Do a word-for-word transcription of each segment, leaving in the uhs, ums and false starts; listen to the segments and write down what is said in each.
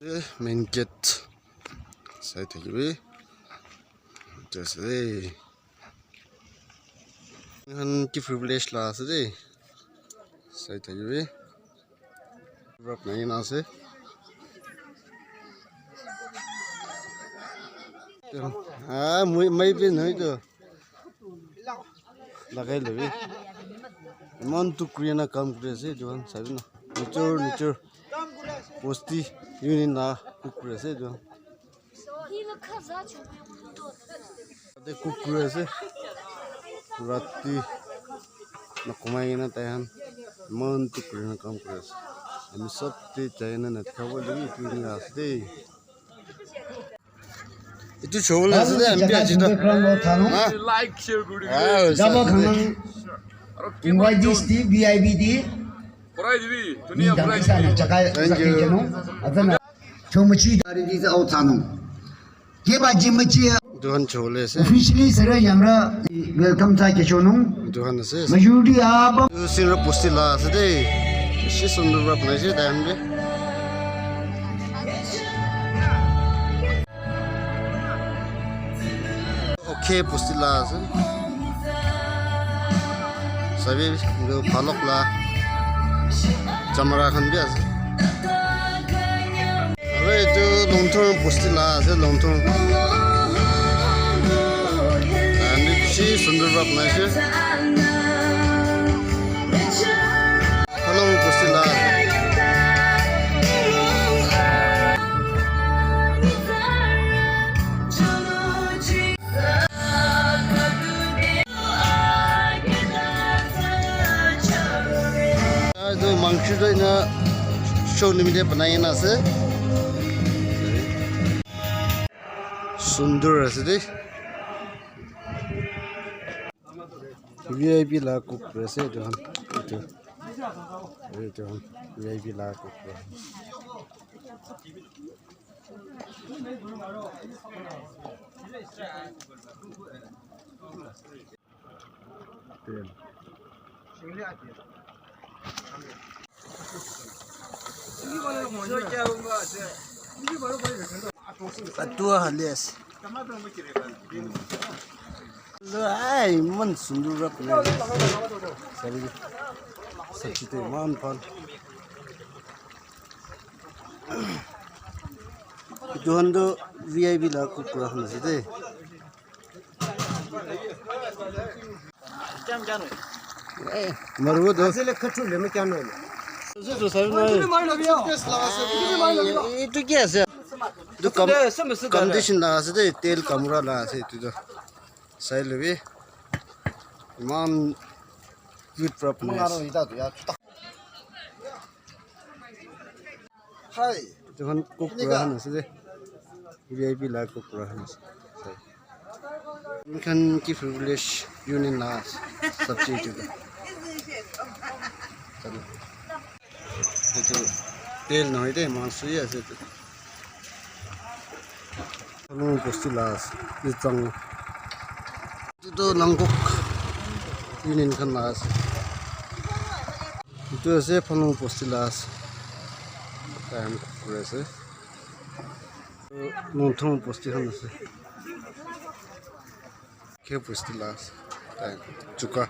Main gate sai thakibi. Etu ase de. Etu khan ki privilege la ase de. Sai thakibi. Rap nai na ase. Ah, moi, moi bi nai to. Lagai lobi. Iman tu kuri na kam kuri ase, etu khan sabi na. Nichor, nichor. Bosti union la cook kuri ase, etu khan. Tate cook kuri ase. Rati na kumai kena tai khan. Iman tu kuri na kam kuri ase. Ami sob te jai na na khabo lobi, etu union ase de. Etu chobole ase de, ami bi aji ta. Ha? Like, share kuri dibi. Ah, jabo ase de. Khanang invite this di, V I P di. Korai dibi, dunia korai dibi. Thank you. Chomuchi dari di au thanung. Ke ba jimuchi. Etu khan chobole ase. Officially sara yamra welcome sa ke chonung. Etu khan ase. Majority apa. Etu sinra bosti la ase de. Bishi sundur para banai ase tai khan bi. Okay, bosti la ase. Sabi, etu palok la chamara khan bi ase. Aru etu Longthong bosti la ase, Longthong. Ami bishi sundur para banai ase. Hello, bosti la. Etu mangso tu ena show nimite banai na ase. Sundur ase de. V I P la cook kuri ase etu khan. Etu, etu khan V I P la cook kuri ase. Atua hali ase. Ai, iman sundur para banai ase. Sabi, sabji tu iman bhal. Etu khan tu V I P la cook kura khan ase de. Eh, maru do. Etu ki ase? Etu kam-, competition la ase de, tel kamura la ase etu tu. Sai lobi. Iman cute para banai ase. Etu khan cook kura khan ase de. V I P la cook kura khan ase. Ami khan ki privilege union la sabji etu tu. Etu tel nohoi de, mangso he ase etu. Phalung bosti la ase, Litsang. Etu tu Langkok union khan la ase. Etu ase Phalung bosti la ase. Tai khan kuri ase. Longthong bosti khan ase. Ke bosti la ase. Tai chuka.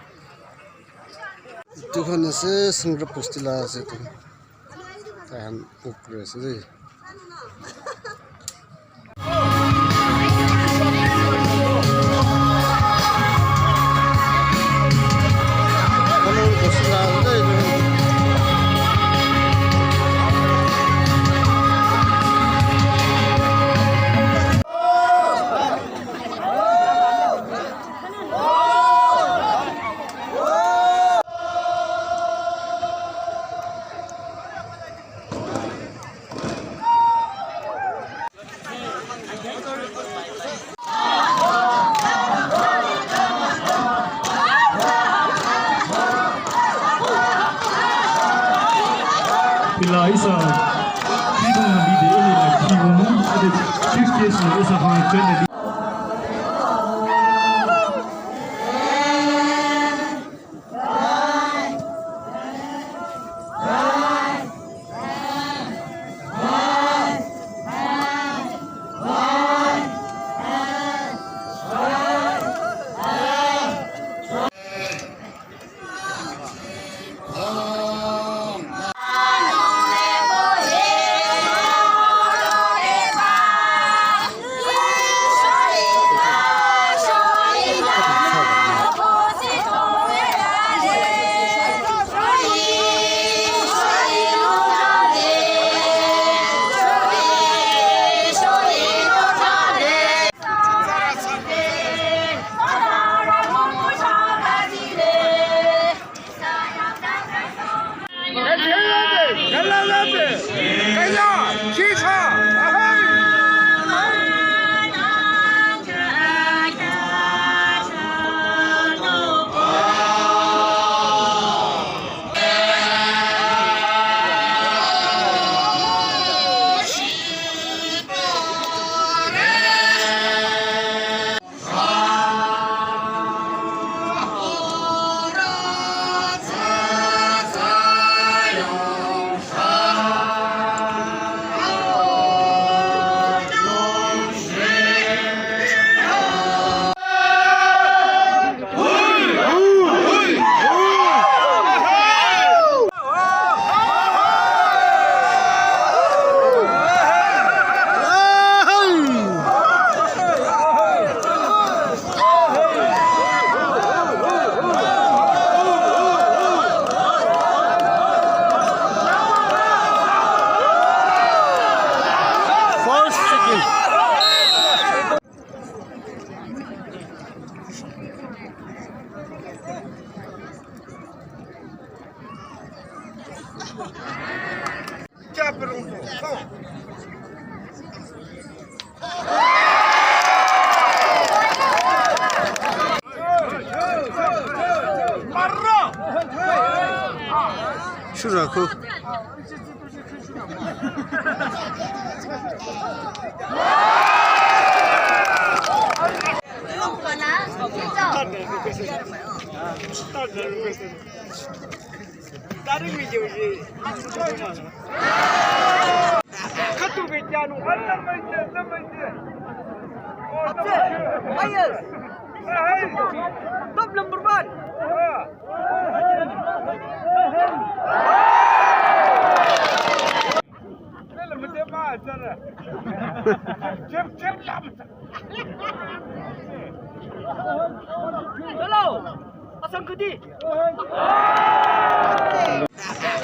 Etu khan ase, Sangra bosti la ase etu. Tai khan cook kuri ase de. Pila isa, kibong na lide ele na kibong mu, ade chief guest na isa hang chen na. Chu rakho. Top number one. Hello. Asang Kudi.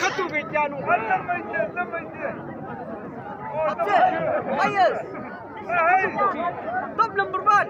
Katu Betiano. Top number one.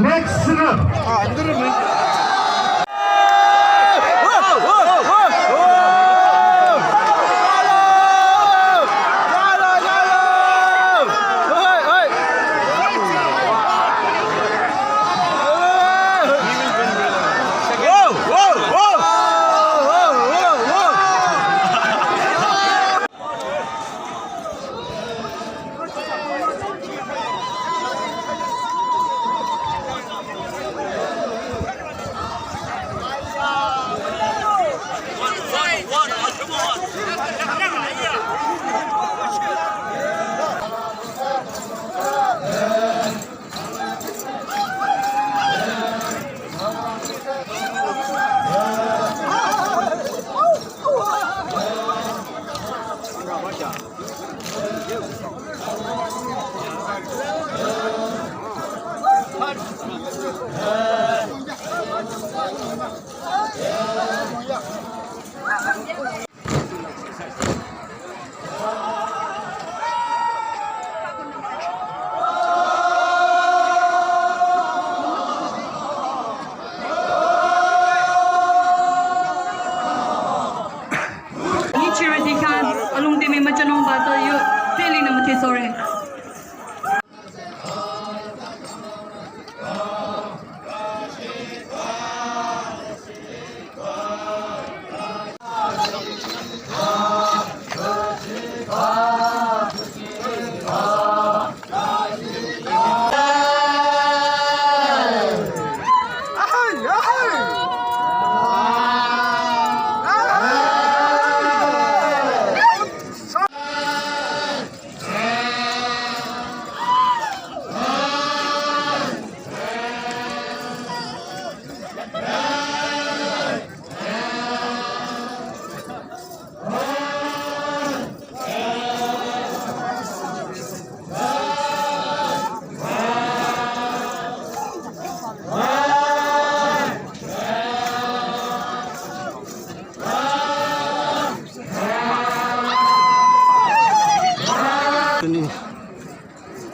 Next singer. Ni charity khan alung temi machanong ba to yo peli na mati sore.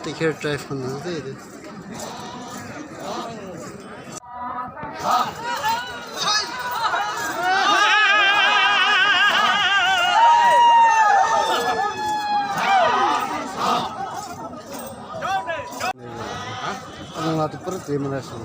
Take care, drive on the way. Ano nga to, pero di mo na siya.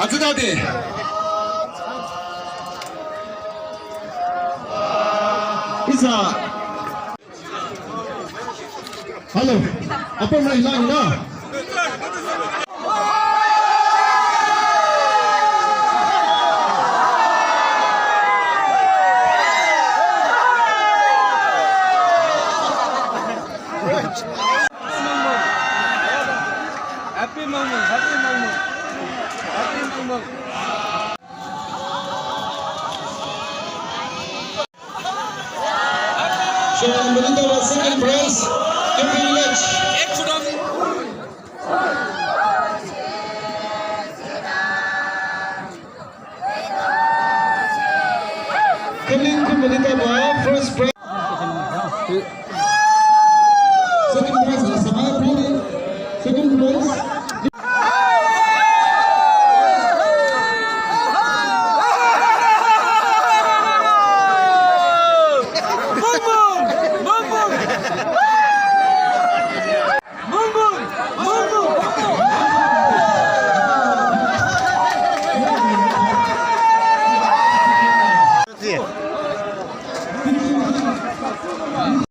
Acha dade. Isa. Hello. Apa mai lang na? Happy Mangmung, happy Mangmung, happy Mangmung. So, Manitoba second prize, Kevin Lech. Kevin Manitoba first prize.